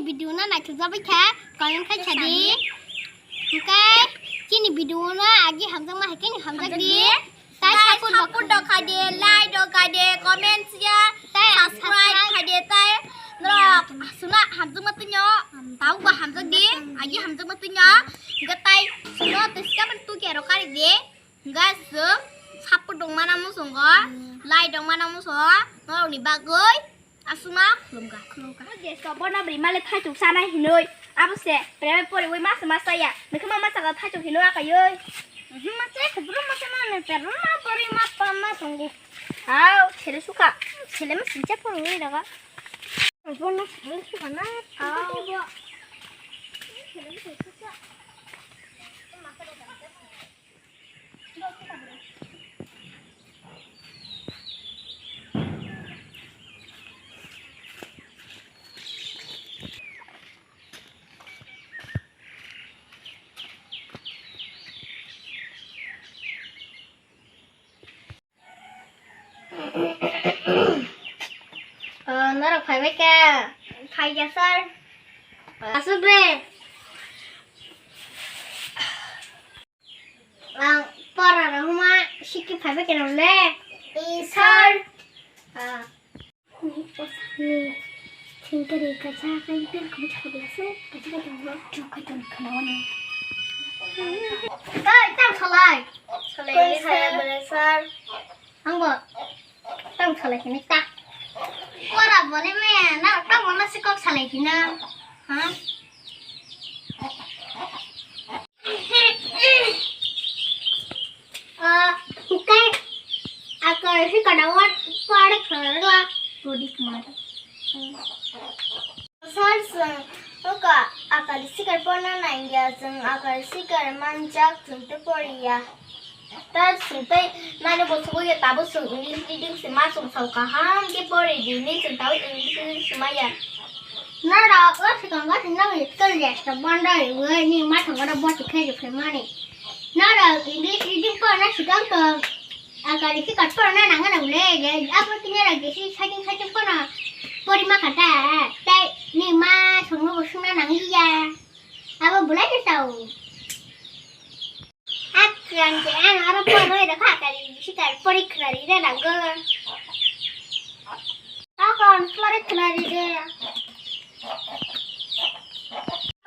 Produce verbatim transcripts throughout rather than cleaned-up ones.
Video no naithokjagwi kha, comment khai sadi. Hwnkhe chini video no agi hamjakma hai khe hamjak di. Tai support rok khai di, like rok khai di, comment share, subscribe khai di, tai norok suna hamjakma twino, tauba hamjak di, agi hamjakma twino, hwnkhe tai suna tei sika ban tukia rok kari di, hwnkhe chwng support rok mana muchungo, like rok mana muchungo, norokni bagwi. Aswkno khulumkha. Khulumkha. Desto bono bwrwi male thaichuk sana hinwi. Abo se, private poriwi masa masa ya. Nokhe ma masa ka thaichuk hinwi akaiwi. Mhm, masa ya, kuburu masa ma ne, pero ma bwrwi ma pa ma tongo. Hao, sele suka. Sele ma sincha poriwi daga. Bono sele suka na. Hao. Oh, norok phaibai kha? Phai kha, sir. Aswk de. Ang pora rok ma sikki phaibai khe rw le. I, sir. Ah. Ni thinker kacha kai pen kum chakla se, kacha kai tong ro. Chuk kai tong khana wani. Kai tang salai. Salai ni khaya bele, sir. Ang bo. Tang salai kini ta. Ora bole me na tang wala si kok salai kina. Ha? Ah, kai akar si kada wan pare kharla. Body kmar. Sir, chwng wngkha akari sikar porna nangya, chwng akari sikar manjak, chwng tei poriya. Tar chwng tei nani bo sugwi ya, tabuk chwng English reading se ma chwng sao kaham khe pori di, ni chwng tabuk English reading se maya. Norok o swkang gasi nang school rest bondo riwi, ni ma thangma rok bosi khe rw phaimani. Norok English reading porna swkang tong. Akari sikar porna nangna nang le, je abo tini ra gesi saiting saiting porna pori ma kha ta, tei ni ma songno bo sungna nang ya. Abo bulai de sao. Akran je ang aro poroi da kha akari sikar pori khnari da nang go. Akran pori khnari de.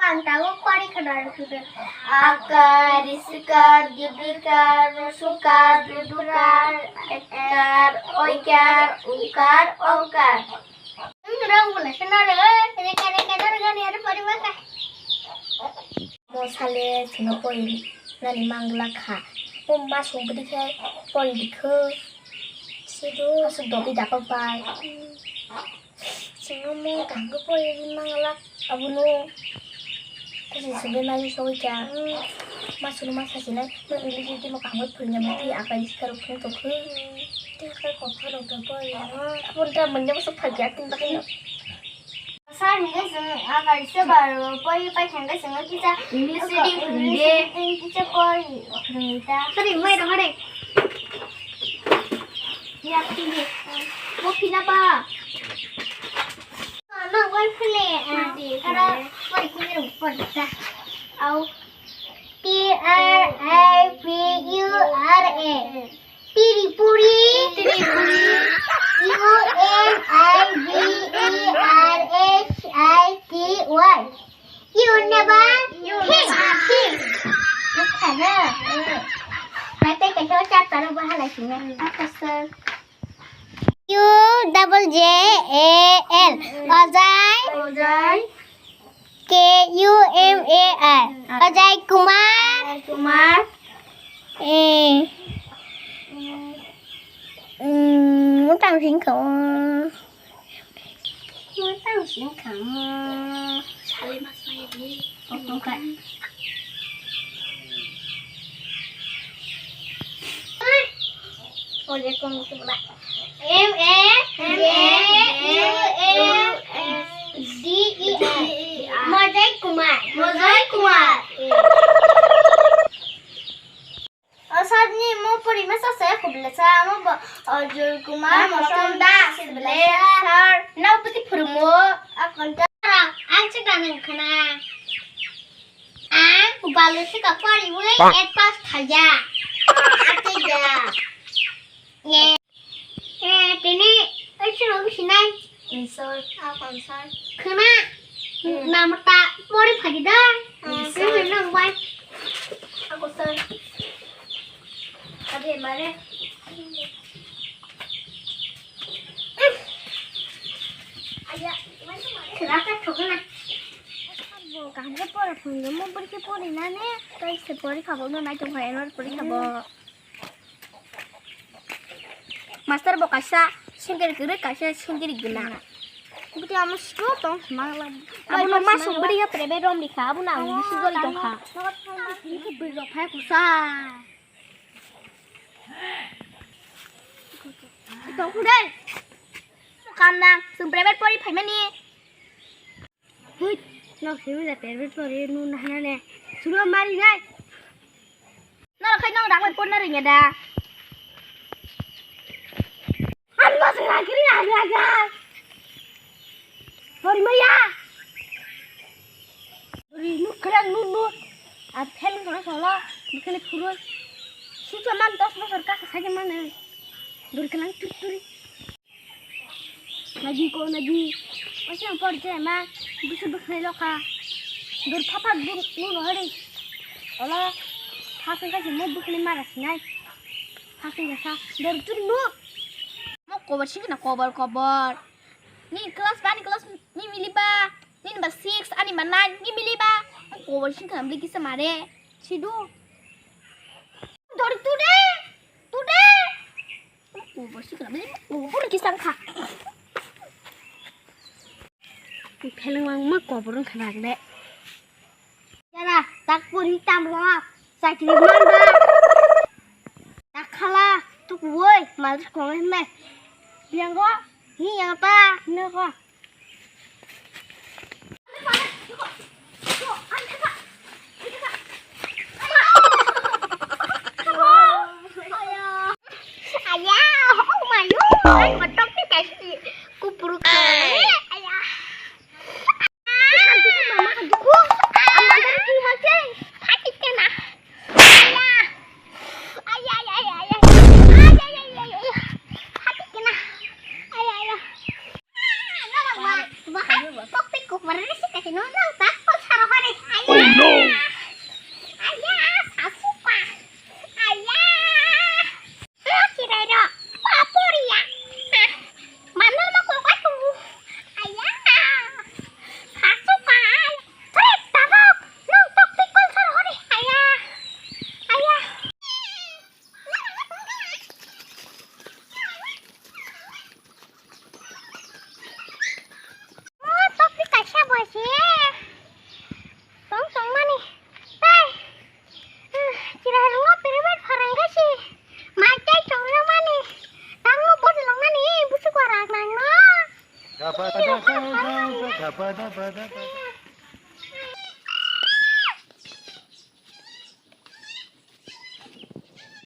Ang tabuk pori khnari de. Akar, isikar, dibikar, rusukar, dudukar, ekar, oikar, ukar, okar. Nwng rwng bwla se narwk, reka reka narwk ani aro pori ma kha. Mo sale chwngno pori nani manglak kha. O ma song bwdwi khe pori di kho. Sido. Aswk dophi dapak bai. Chwngno mo kaham khe pori manglak abono. Kuchi sugwi nai sogwi kha. Ma sunu ma sasinai. Nwng English reading mo kaham khe phwrwngya mati akai sikaro phwrwng tongkhe. Tei akai kok phano tongkhe. Aboni ta manya bwswk phai kha tini bagwi no. Sir, hingke chwng a kaisa bar pori pai thangkhe chwngno kisa English reading phwrwngdi. English reading kisa pori phwrwngdi ta. Sir, mai rw hare. Ya, phinde. Mo phina ba. Ano, wai phile. Aro pori phile, pori ta. Au. T R I P U R A. Tripuri. Tripuri. U N I V E R S I T Y. U never think. Think. Bukhara. Mate kaisa chapter bahala sina. Apa, sir? U double J A L. Ojai. Ojai. K U M A R. Ajay Kumar. Ajay Kumar. Eh. Hmm, mutang sing kau. Mutang sing kau. Sale mas mai ni. Oke. Oye, kung sula. M A M A U S D E R. Mojai Kumar. Mojai Kumar. O sir ni mo pori masa se khubla sa mo bo Arjun Kumar Mosom Das khubla sa. Sir, nau pati phurumo. Akon ta. Ang chika Alu sika pari mui et pass khaja. Ate ja. Ye. Eh, tini, oi sino bisinai. Konsol, a konsol. Khna. Hmm. Namata pori phagi da. Konsol. Sino nang bai. A konsol. Ade mare. Aya, khna ka thokna. Bo kaham ke pora phungo, mo bor ke pori na ne. Tai se pori khabo no nai tong hai, anwar pori khabo. Master bo kaisa sengkiri kwrwi, kaisa sengkiri gwnang. Bwtwi amo siklo tong mangla. Abono masu bwrwi ya private rom rikha, abono ang bisi joli tongkha. Bwrwi rok phai kusa. Tongkhu dai. Kamnang, chwng private pori phaimani. Hui, nok simi da private pori nu nahana ne. Sulo mari nai. Norok khai nong rang bai porna ringya da. Ang no sing rang kiri rang rang rang. Pori maya. Ri nu kerang nu nu. A phel kono solo, bikini phurui. Sisa man dos bosor kaka saja mana. Duri kelang turi turi. Nagi ko nagi. Masa yang pori cai ma. Bisa bikini loka. Dur papa dur nu no hari. Olo. Hasing kasi mo bikini mara sinai. Hasing kasa. Dur turi nu. Mo kobar sih kena kobar kobar. Ni class ba ni class ni mili ba. Ni number six ani number nine ni mili ba. Mo kobar sih kena beli kisa mare. Sidu. Dur turi. Today, kubur sih kena beli kubur kisang kha. Pheleng lang ma kubur kena de. Yara, tak puri tam lo. Sakri man ba. Tak khala, tu kuoi, mal kong me. Biang ko, ni yang ta, ni ko. Oh no! O tokti kaisa bo se tong tong mani. Tai, chwrai rwngo private pharang khe se mai tei chongjak mani. Tangmo bwswk nang nani bwswk kwrak nang no.